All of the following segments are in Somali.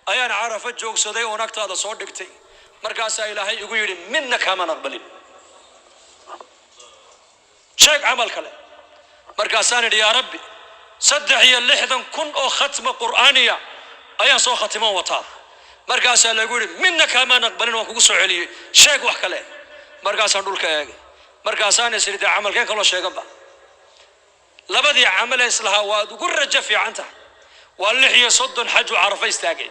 Ayaan Carafa joogsaday oon agtaada soo dhigtay. Markaasaa Ilaahay igu yidhi, "Midna kaamaan aqbalin, sheeg camal kale." Markaasaan idhi, "Yaa Rabbi, 63,000 oo khatma qur'aaniya ayaan soo khatimoon wataa." Markaasaa lagu yidhi, "Midna kaamaan aqbalin, waan kugu soo celiyey, sheeg wax kale." Markaasaan dhulka eegay. Markaasaan is idhi, dee camalkeen kaloo sheeganba? Labadii camal ee islahaa waad ugu rajo fiican tahay waa 36 xaju Carafa istaagay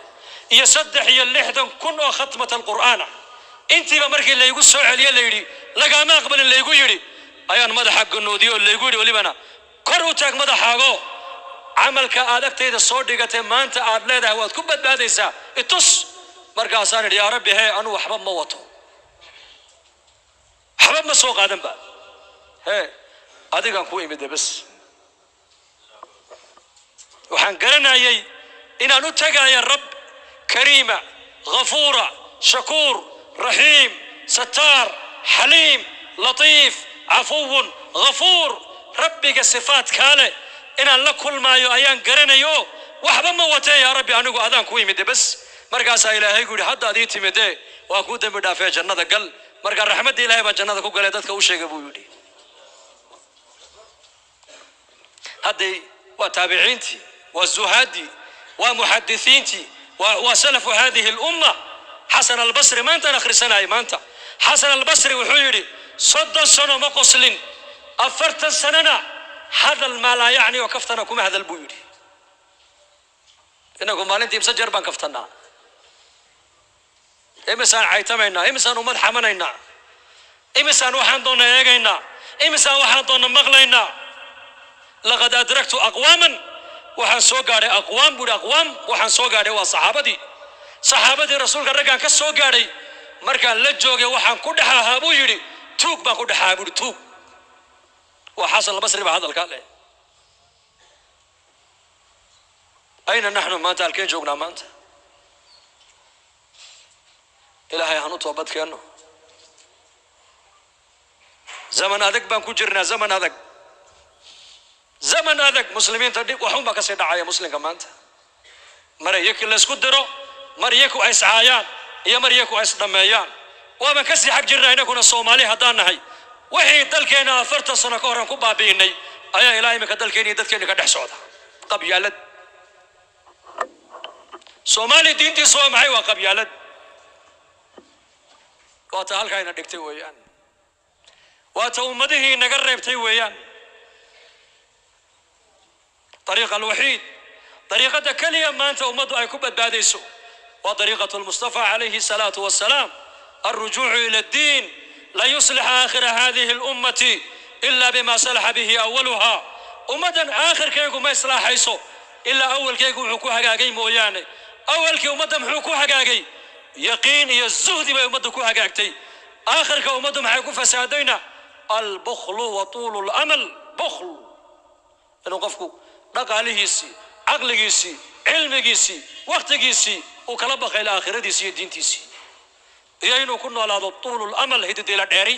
iyo 63,000 oo khatmat alqur'aana. Intiiba markii laygu soo celiye, la yidhi, "Lagaama aqbalin," laygu yidhi, ayaan madaxa ganoodiyey oo laygu yidhi welibana, "Kor u taag madaxaago, camalka aad agtayda soo dhigatay maanta aad leedahay waad ku badbaadaysaa itus." Markaasaan idhi, "Yaa Rabbi, hee, anu waxba ma wato, waxba ma soo qaadan ba, hee, adigaan ku imide bes." Waxaan garanayay inaan u tagaaya Rab kariima, ghafuura, shakuur, raxiim, sataar, xaliim, latiif, cafuwun ghafuur. Rabbiga sifaatkaa leh inaan la kulmaayo ayaan garanayo. Waxba ma watee, yaa Rabbi, anigu adaan ku imide bes. Markaasaa Ilaahay ku yidhi, "Haddaad ii timidee, waan kuu dembi dhaafee, jannada gal." Marka raxmadda Ilahay baan jannada ku galay, dadka u sheega, buu yidhi. Hadday waa taabiciintii, waa zuhaadii, waa muxadisiintii, waa salafu hadihi lumma. Xasan Albasri maantaan akhrisanayay maanta. Xasan Albasri wuxuu yidhi, 30 sano ma qoslin, 40 sanona hadal maalaa yacni oo kaftana kuma hadal, buu yidhi. Inagu maalintii imse jeer baan kaftanaa? Imisaan caytamaynaa? Imisaan ummad xamanaynaa? Imisaan waxaan doonna eegaynaa? Imisaan waxaan doonna maqlaynaa? Laqad adraktu aqwaaman, waxaan soo gaadhay aqwaam, buuhi. Aqwaam waxaan soo gaadhay waa saxaabadii, saxaabadii Rasuulka. Raggaan ka soo gaadhay markaan la joogay, waxaan ku dhex ahaa, buu yidhi, tuug baan ku dhex ahaa, buuhi, tuug. Waa Xasan Albasri baa hadalkaa leh. Ayna naxnu maanta? Halkeen joognaa maanta? Ilaahay hanu toobad keenno. Zaman adag baan ku jirnaa, zaman adag, zaman adag. Muslimiinta dhib waxun baa kasii dhacaya muslimka maanta. Mar iyaki laysku diro, mar iyaku ay iscaayaan iyo mar iyaku ay isdhammeeyaan. Waaban kasii xag jirnaa inaguna Soomaali haddaan nahay. Wixii dalkeena 40 sano ka horan ku baabi'inay ayaa ilaa iminka dalkeena iyo dadkeena ka dhex socda. Qabyaalad. Soomaali diintiisu waa maxay? Waa qabyaalad. Waata halkaa ina dhigtay weeyaan, waata ummadihii inaga reebtay weeyaan. Dariiqa alwaxiid, dariiqada keliya maanta ummaddu ay ku badbaadayso waa dariiqatu lmustafa calayhi salaatu wassalaam, alrujuucu ila addiin. Lan yuslixa aakhira hadihi alummati ila bima salaxa bihi awaluha. Ummaddan aakhirkaygu ma islaaxayso ilaa awalkaygu wuxuu ku hagaagay mooyaane. Awalkii ummadda muxuu ku hagaagay? Yaqiin iyo zuhdi bay ummadda ku hagaagtay. Aakhirka ummaddu maxay ku fasaadayna? Albukhlu wa tuulu lamal. Bukhl, inuu qofku dhaqaalihiisii, caqligiisii, cilmigiisii, waktigiisii uu kala baqayla aakhiradiisii iyo diintiisii, iyo inuu ku noolaado tuulu lamal, hididiila dheeri.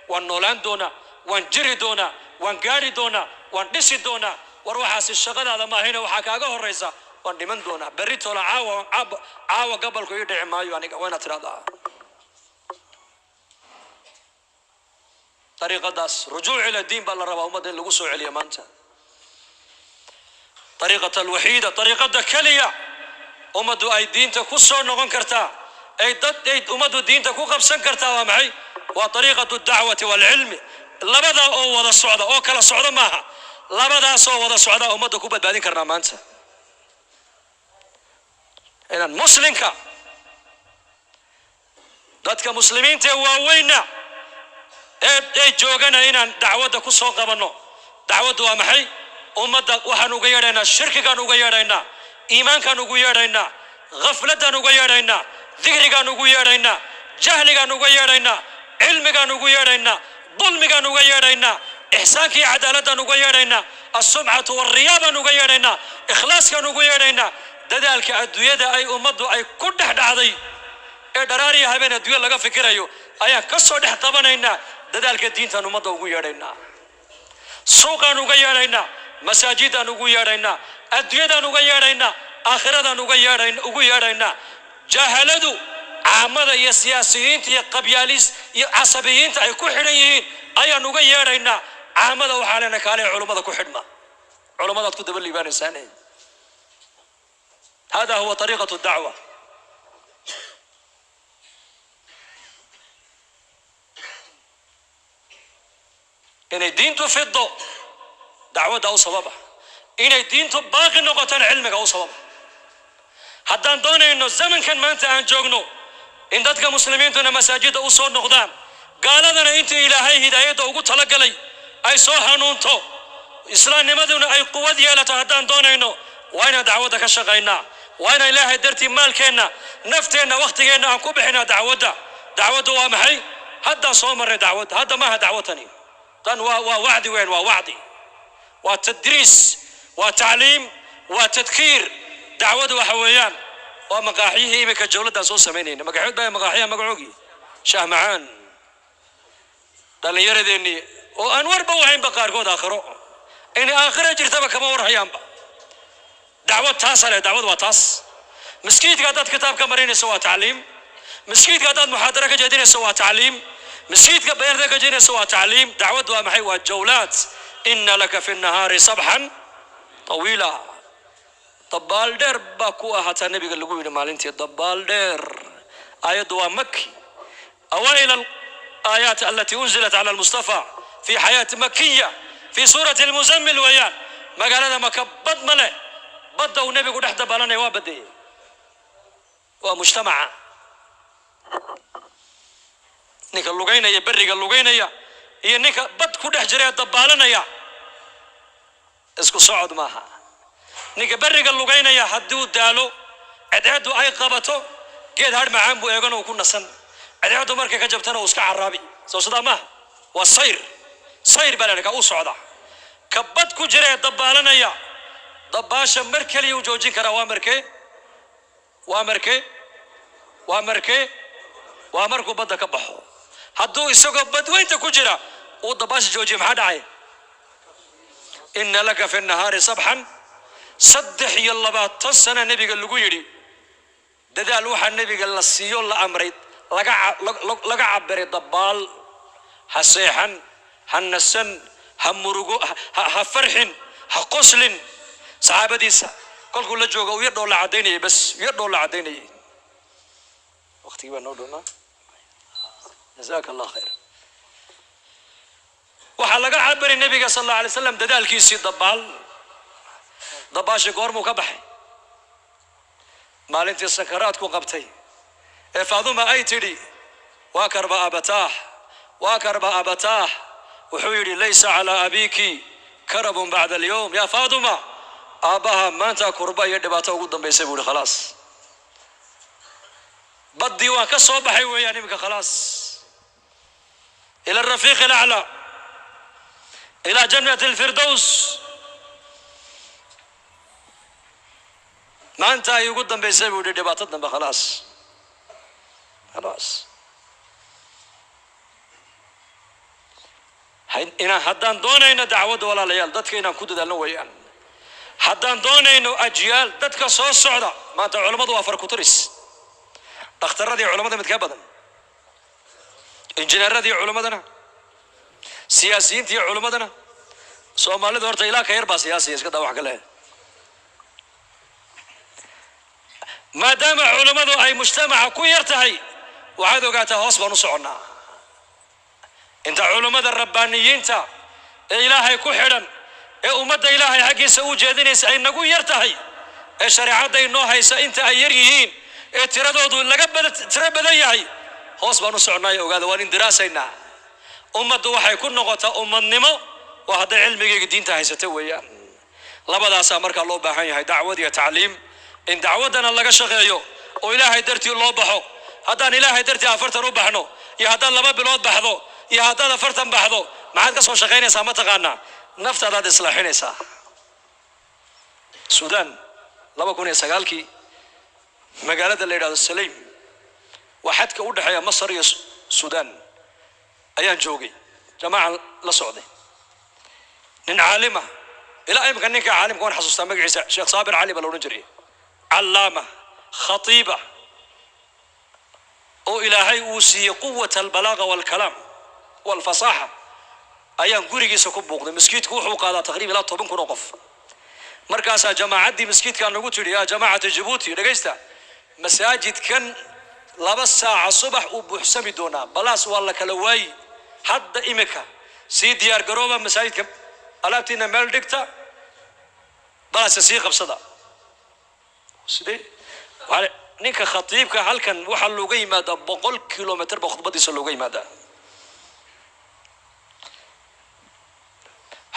Waan noolaan doonaa, waan jiri doonaa, waan gaari doonaa, waan dhisi doonaa. War waxaasi shaqadaada maahayna, waxaa kaaga horaysa waan dhiman doonaa berri toola, caawa, caawa gabalku ii dhici maayo aniga, waa inaad tidhahdaa. Dariiqadaas rujuuc ila diin baa la rabaa ummadda in lagu soo celiyo maanta. Dariiqata alwaxiida, dariiqada keliya ummaddu ay diinta ku soo noqon kartaa, ay dad ay ummaddu diinta ku qabsan kartaa waa maxay? Waa dariiqatu dacwati waalcilmi. Labadaa oo wada socda, oo kala socda maaha, labadaasoo wada socda ummadda ku badbaadin karnaa maanta. Inaan muslimka, dadka muslimiinta ee waaweynna ee joogana inaan dacwadda ku soo qabanno. Dacwaddu waa maxay? Ummadda waxaan uga yeedhaynaa shirkigaan uga yeedhaynaa, iimaankaan ugu yeedhaynaa, khafladdaan uga yeedhaynaa, dikrigaan ugu yeedhaynaa, jahligaan uga yeedhaynaa, cilmigaan ugu yeedhaynaa, dulmigaan uga yeedhaynaa, ixsaanka iyo cadaaladaan uga yeedhaynaa, assumcatu walriyaabaan uga yeedhaynaa, ikhlaaskaan ugu yeedhaynaa. Dadaalka adduunyada ay ummaddu ay ku dhex dhacday ee dharaariya habeen adduunya laga fikirayo ayaan ka soo dhex qabanaynaa. Dadaalka diintaan ummadda ugu yeedhaynaa, suuqaan uga yeedhaynaa, masaajidaan ugu yeedhaynaa, adduunyadaan uga yeedhaynaa. Aakhiradan uga yeedhayn, ugu yeedhaynaa. Jahaladu, caamada iyo siyaasiyiinta iyo qabyaalis iyo casabiyiinta ay ku xidhan yihiin ayaan uga yeedhaynaa. Caamada waxaa leena: kaalee, culummada ku xidhma, culummadaad ku daba liibaanaysaan. Hada huwa طariiqaة dacwa. Inay diintu fido dacwadda u sababa, inay diintu baaqi noqotona cilmiga u sababa. Haddaan doonayno zamankan maanta aan joogno in dadka muslimiintuna masaajidda u soo noqdaan, gaaladana intii Ilaahay hidaayadda ugu talagalay ay soo hanuunto, islaamnimaduna ay quwad yeelato, haddaan doonayno, waa inaan dacwadda ka shaqaynaa. Waa inaan Ilaahay dartii maalkeenna, nafteenna, wakhtigeenna aan ku bixinaa dacwadda. Dacwaddu waa maxay? Haddaan soo marray dacwadda. Hadda maaha dacwadtani, tan waa wacdi weyn, waa wacdi, waa tadriis, waa tacliim, waa tadkiir. Dacwadu waxa weeyaan waa maqaaxyihii iminka jawladdaan soo samaynayna. Magaxood baa maqaaxyaha magacoogii shaah macaan. Dhallinyaradeenii oo aan warba wahaynba qaarkood aakhiro, inay aakhiro jirtaba kama warhayaanba. Dacwad taasa leh. Dacwad waa taas. Maskiidka haddaad kitaab ka marinayso waa tacliim, maskiidka haddaad muxaadaro ka jeedinayso waa tacliim, maskiidka bayaanada ka jeedinayso waa tacliim. Dacwad waa maxay? Waa jawlaat. Ina laka fi nahaari sabxan tawiila. Dabaal dheer baa ku ahaataa nebiga lagu yidhi maalintii, dabaal dheer. Aayaddu waa maki, أوائل الآيات التي أنزلت على المصطفى في حياة مكية، في سورة المزمل weeyaan. Magaalada Maka bad ma leh. Badda uu nebigu dhex dabaalanaya waa badeeyey, waa mujtamaca. Ninka lugaynaya, berriga lugaynaya, iyo ninka bad ku dhex jira ee dabaalanaya isku socod maaha. Ninka berriga lugaynaya hadduu daalo, cadceeddu ay qabato, geed hadh macaan buu eegan oo ku nasan. Cadceeddu markay ka jabtana uu iska caraabi. Soo sidaa maaha? Waa sayr, sayr baa la ka u socda. Ka bad ku jira ee dabaalanaya, dabaasha mar keliya u joojin karaa. Waa markee? Waa markee? Waa markee? Waa markuu badda ka baxo. Hadduu isagoo badweynta ku jira uu dabaasha joojiyo, maxaa dhacay? Ina laka fi nahaari sabxan. 23 sana nebiga lagu yidhi dadaal. Waxaa nebiga la siiyo, la amray, laga cabiray dabaal. Ha seexan, ha nasan, ha murugo, ha farxin, ha qoslin. Saxaabadiisa kolkuu la jooga uu yar dhoolla caddaynayay, bas yar dhoolla caddaynayay. Waqtigii baa noo dhownaa. Jazaaka Allah khayr. Waxaa laga cabiray nebiga sal alla alay slam dadaalkiisii dabaal. Dabaashii goormuu ka baxay? Maalintii sakaraadku qabtay ee Faaduma ay tidhi: "Waa karba abataah, waa karba abataah." Wuxuu yidhi: "Laysa calaa abiiki karabun bacda alyowm ya Faaduma." Aabbaha maanta kurba iyo dhibaato ugu dambaysay buu yihi. Khalaas, baddii waan ka soo baxay weeyaan iminka. Khalaas, ila rafiiq alaclaa, ila jannati alfirdows. Maanta ay ugu dambaysay buu yihi dhibaato dambe. Khalaas, khalaas. Inaan haddaan doonayno dacwadda, walaalayaal, dadka inaan ku dadaalno weeyaan. Haddaan doonayno ajyaal dadka soo socda, maanta culammadu waa farkuturis. Dhakhtaradii culammada mid ka badan, injineeradii culammadana, siyaasiyiintii culammadana. Soomaalidu horta ilaa ka yar baa siyaasiya, iska daa wax kale. Maadaama culammadu ay mujtamaca ku yar tahay, waxaad ogaataa hoos baan u soconnaa. Inta culammada rabbaaniyiinta ee Ilaahay ku xidhan ee ummadda Ilaahay xaggiisa u jeedinaysa ay nagu yar tahay, ee shareecadda inoo haysa inta ay yar yihiin, ee tiradoodu laga tiro badan yahay, hoos baan u soconnaa. Ogaada, waan indiraasaynaa. Ummaddu waxay ku noqotaa ummadnimo waa hadday cilmigayga diinta haysata weeyaan. Labadaasaa markaa loo baahan yahay, dacwad iyo tacliim. In dacwaddana laga shaqeeyo oo Ilaahay dartii loo baxo. Haddaan Ilaahay dartii 40 u baxno, iyo haddaad 2 bilood baxdo, iyo haddaad 40 baxdo, maxaad ka soo shaqaynaysaa? Ma taqaanaa? Naftaadaad islaaxinaysaa. Suudaan 2009-kii, magaalada la yidhahdo Saleym, waa xadka u dhexeeya Masar iyo Suudaan, ayaan joogay. Jamaaca la socday, nin caalima, ilaa imika ninka caalimka waan xasuustaa magaciisa, Sheekh Saabir Cali baa la odhan jiray. Callaama khatiiba oo Ilaahay uu siiyey quwat albalaaga walkalaam walfasaaxa ayaan gurigiisa ku buuqday. Maskiidku wuxuu qaadaa taqriiban ilaa 10,000 oo qof. Markaasaa jamaacaddii maskiidkaa nagu tidhi: "Yaa jamaacata Jabuuti, dhegaysta, masaajidkan 2 saaca subax uu buuxsami doonaa, balaas waa la kala waayi. Hadda imika sii diyaar garooba, masaajidka alaabtiina meel dhigta, balaase sii qabsada." Sidee ninka khatiibka halkan waxaa looga yimaadaa 100 kilomitr ba khudbadiisa looga yimaadaa.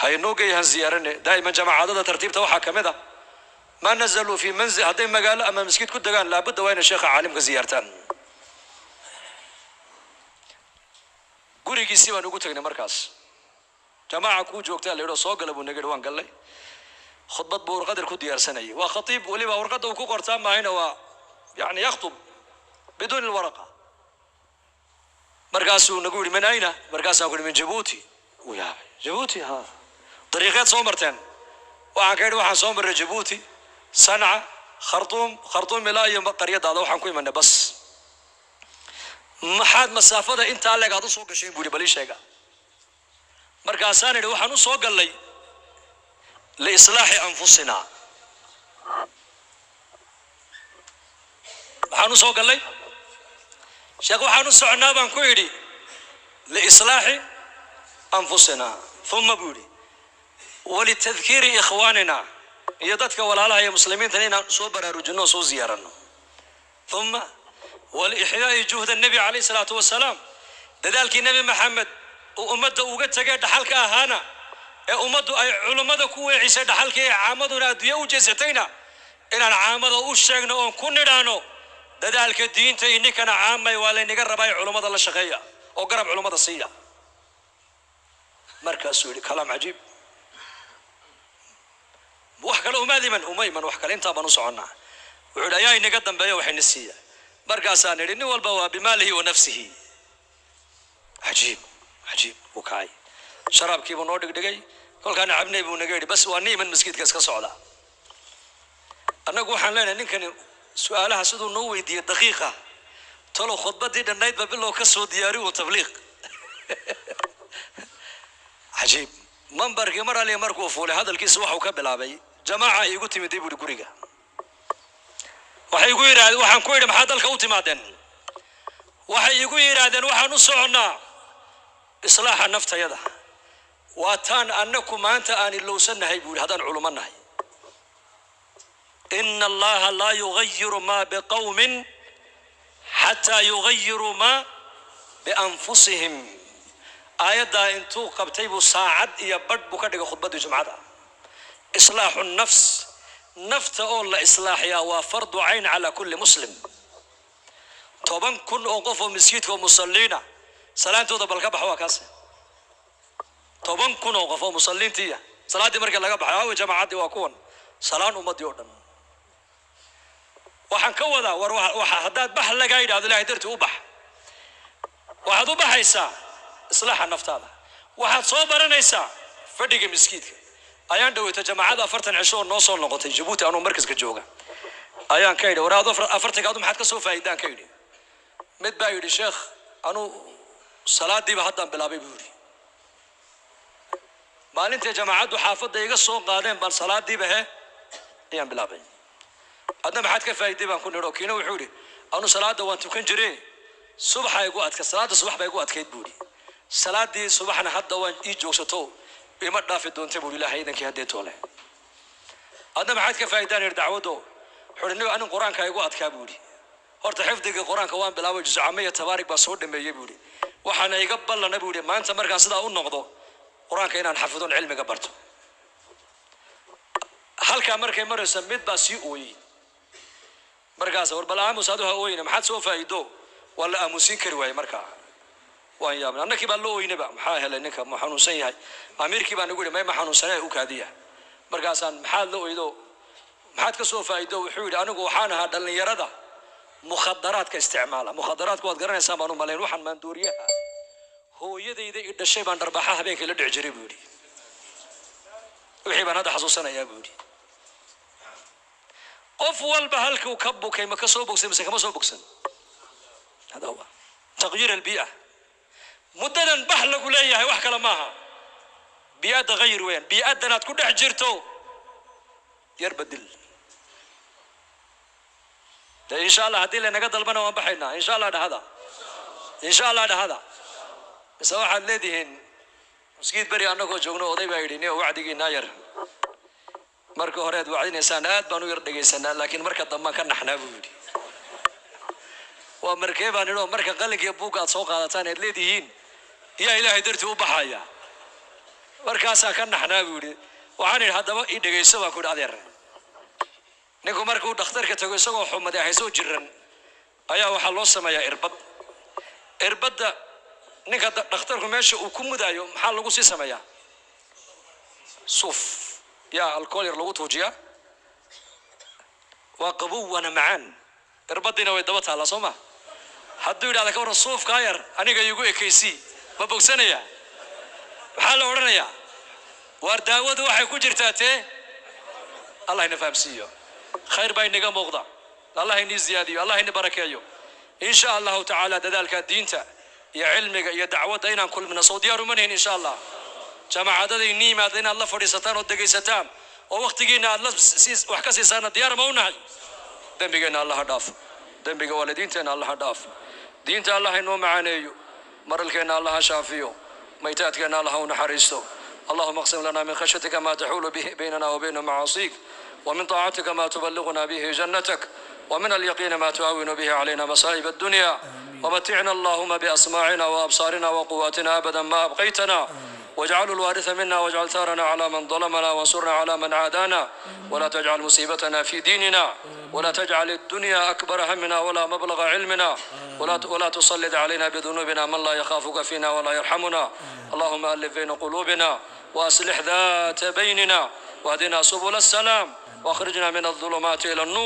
Haynoo geeyahan ziyaarane. Daa'iman jamaacadada tartiibta waxaa ka mid ah ma nazaluu fi manzil, hadday magaalo ama maskiid ku degaan, laabudda waa inay sheekha caalimka ziyaartaan. Gurigiisii baan ugu tegnay. Markaas jamaaca kuu joogtaa la yidhi, soo gala buu naga yidhi. Waan gallay. Khudbad buu warqadar ku diyaarsanayay. Waa khatiib, weliba warqadda uu ku qortaa maahayna, waa yani yakhtub biduuni alwaraqa. Markaasuu nagu yidhi: "Min ayna?" Markaasaan ku yidhi: "Min Jabuuti." Uu yaabay. "Jabuuti? Ha, dariiqeed soo marteen?" Waxaan ka yidhi: "Waxaan soo marray Jabuuti, Sanca, Khartuum, Khartuum ilaa iyo qaryadaada waxaan ku imanay bas." "Maxaad masaafada intaa leeg aad u soo gasheen?" buu yidhi. "Bal ii sheega." Markaasaan idhi: "Waxaan u soo gallay liislaaxi anfusina. Maxaan u soo gallay, sheekh? Waxaan u soconaa baan ku idhi liislaaxi anfusina." "Uma," buu yidhi, "walitadkiiri ikhwaanina, iyo dadka walaalaha iyo muslimiintan inaan soo baraarujinno oo soo ziyaaranno. Uma walixyaa'i juhda nebi calayhi salaatu wasalaam, dadaalkii Nebi Maxamed uu ummadda uga tegay dhaxalka ahaana, ee ummaddu ay culummada ku weecisay dhaxalkii, ee caamaduna adduunye u jeesatayna, inaan caamada u sheegno oon ku nidhaano dadaalka diinta ininkana caamay waa laynaga rabaa, ee culummada la shaqeeya oo garab culummada siiya." Markaasuu yidhi: "Kalaam cajiib. Wax kale umaad iman?" "Uma iman wax kale, intaa baan u soconnaa." Wuxuu yidhi: "Ayaa inaga dambeeya waxayna siiya?" Markaasaan idhi: "Nin walba waa bimaalihi wa nafsihi." Cajiib, cajiib. Wuu kacay, sharaabkiibuu noo dhigdhigay. Kolkaana cabnay buu naga yidhi: "Bas, waa ni iman maskiidka, iska socda." Annagu waxaan leenahay ninkani su-aalaha siduu noo weydiiyey daqiiqa, talow khudbaddii dhannaydba bilow ka soo diyaari uu tabliiq. Cajiib. Mambarkii mar aliya markuu fuulay, hadalkiisa waxuu ka bilaabay: "Jamaaca iigu timiday," buuhi, "guriga. Waxay igu yidhahdeen, waxaan ku yidhi: 'Maxaa dalka u timaadeen?' Waxay igu yidhaahdeen: 'Waxaan u soconnaa islaaxa naftayada. Waa taan annaku maanta aan ilowsannahay,' buu yidhi, 'haddaan culumo nahay. Ina Allaha laa yugayiru ma biqawmin xataa yugayiruu ma bianfusihim." Aayaddaa intuu qabtay buu saacad iyo badh buu ka dhigay khudbaddii jumcada. Islaaxu nafs, nafta oo la islaaxiyaa, waa fardu cayn calaa kulli muslim. 10,000 oo qof oo miskiidka oo musalliina salaantooda bal ka bax, waa kaas. 10,000 oo qof oo musalliintiiya salaaddii markii laga baxay, aawe jamaacaddii? Waa kuwan salaan ummaddii oo dhan. Waxaan ka wadaa, war waxa haddaad bax lagaa yidhahdo, Ilahay dartii u bax. Waxaad u baxaysaa islaaxa naftaada, waxaad soo baranaysaa fadhiga miskiidka. Ayaan dhaweyta jamaacada 40 cisho oo noo soo noqotay Jabuuti, anuu markaska jooga, ayaan ka idhi: "War aad 40-ka adu maxaad ka soo faa'iidaan?" Ka idhi. Mid baa yidhi: "Sheekh, anuu salaadiiba haddaan bilaabay," buu yidhi. "Maalintay jamaacaddu xaafadda iga soo qaadeen baan salaadiiba he ayaan bilaabay." "Adna maxaad ka faa'iiday?" baan ku nidho. Kiina wuxuu yidhi: "Anu salaada waan tukan jire, subaxa igu adka, salaada subax baa igu adkayd," buu yidhi. "Salaadii subaxna hadda waan ii joogsato, ima dhaafi doonta," buu yidhi, "Ilaahay idankii haddee toole." "Adna maxaad ka faa'iidaan?" yidhi dacwaddo. Wuxuu yidhi: "Anin Qur-aanka igu adkaa," buu yidhi. "Horta xifdigii Qur-aanka waan bilaabay, juzcame iyo tabaarig baa soo dhameeyey," buu yidhi. "Waxaana iga ballana," buu yidhi, "maanta markaan sidaa u noqdo Qur-aanka inaan xafidon, cilmiga barto." Halkaa markay marayso, mid baa sii ooyey. Markaas: "War bal aamus, adu ha ooyina, maxaad soo faa'iido?" Waa la aamusiin kari waayey. Markaa waan yaabnay, annakii baa loo ooynaba. Maxaa helay ninka? Ma xanuunsan yahay? Amiirkii baa nagu yidhi: "May, ma xanuunsanee, u kaadiya." Markaasaan: "Maxaad la oydo? Maxaad ka soo faa'iido?" Wuxuu yidhi: "Anigu waxaan ahaa dhallinyarada mukhadaraadka isticmaala." Mukhadaraadku waad garanaysaan baan u malayn, waxaan maandooriyaha. "Hooyadayda i dhashay baan dharbaxa habeenkii la dhici jiray," buu yidhi. "Wixii baan hadda xasuusanayaa," buu yidhi. Qof walba halkuu ka bukay ma ka soo bogsan mise kama soo bogsan? Hada huwa taqyiir albii'a. Muddadan bax lagu leeyahay wax kale maaha, bii'adda qayir weeyaan. Bii'addan aad ku dhex jirto yar bedel de. Insha Allah, haddii laynaga dalbana waan baxaynaa, insha Allah. Dhahada insha Allah, dhahada. Mise waxaad leedihiin maskiid beri annagoo joogno oday baa yidhi, niyo wacdigiinaa yar marka hore aad wacdinaysaan aad baan u yar dhegaysanaa, laakiin marka dambaan ka naxnaa, buu yidhi. Waa markee, baan idhi? Oo marka qalinkiiyo buugga aad soo qaadataan aad leedihiin yaa Ilaahay dartii u baxaya, markaasaa ka naxnaa, buu yidhi. Waxaan idhi, haddaba ii dhegayso, baan ku idhi, adeer. Ninku markuu dhakhtarka tago isagoo xumadi haysoo jiran ayaa waxaa loo sameeyaa irbad. Irbadda ninka dhakhtarku meesha uu ku mudaayo maxaa lagu sii sameeyaa? Suuf yaa alcohol yar lagu tuujiyaa. Waa qabow waana macaan. Irbadiina way daba taallaa, soo ma? Hadduu yidhahda, ka warran suufkaa yar aniga iigu ekaysii, ma bogsanaya? Maxaa la odhanayaa? Waar daawadu waxay ku jirtaa tee. Allah ina fahamsiiyo. Khayr baa inaga muuqda. Allah inii ziyaadiyo, Allah ini barakeeyo, insha Allahu tacaala. Dadaalka diinta iyo cilmiga iyo dacwadda inaan kulmino soo diyaar uma nihin, insha Allah? Jaamacadada inii yimaada inaad la fadhiisataan oo dhegaysataan oo waqtigiina aad la wax ka siisaana diyaar ma u nahay? Dembigeenna Allah ha dhaafo, dembiga waalidiinteenna Allah ha dhaafo, diinta Allah inoo macaaneeyo, maralkeenna Allah ha shaafiyo, maytaadkeenna Allah ha u naxariisto. اللهم اقسم لنا من خشيتك ما تحول به بيننا وبين معاصيك، ومن طاعتك ما تبلغنا به جنتك، ومن اليقين ما تهون به علينا مصائب الدنيا. ومتعنا اللهم بأسماعنا وأبصارنا وقواتنا أبدا ما أبقيتنا، واجعله الوارث منا، واجعل ثارنا على من ظلمنا، وانصرنا على من عادانا، ولا تجعل مصيبتنا في ديننا، ولا تجعل الدنيا أكبر همنا ولا مبلغ علمنا، ولا تسلط علينا بذنوبنا من لا يخافك فينا ولا يرحمنا. اللهم ألف بين قلوبنا وأصلح ذات بيننا واهدنا سبل السلام واخرجنا من الظلمات إلى النور.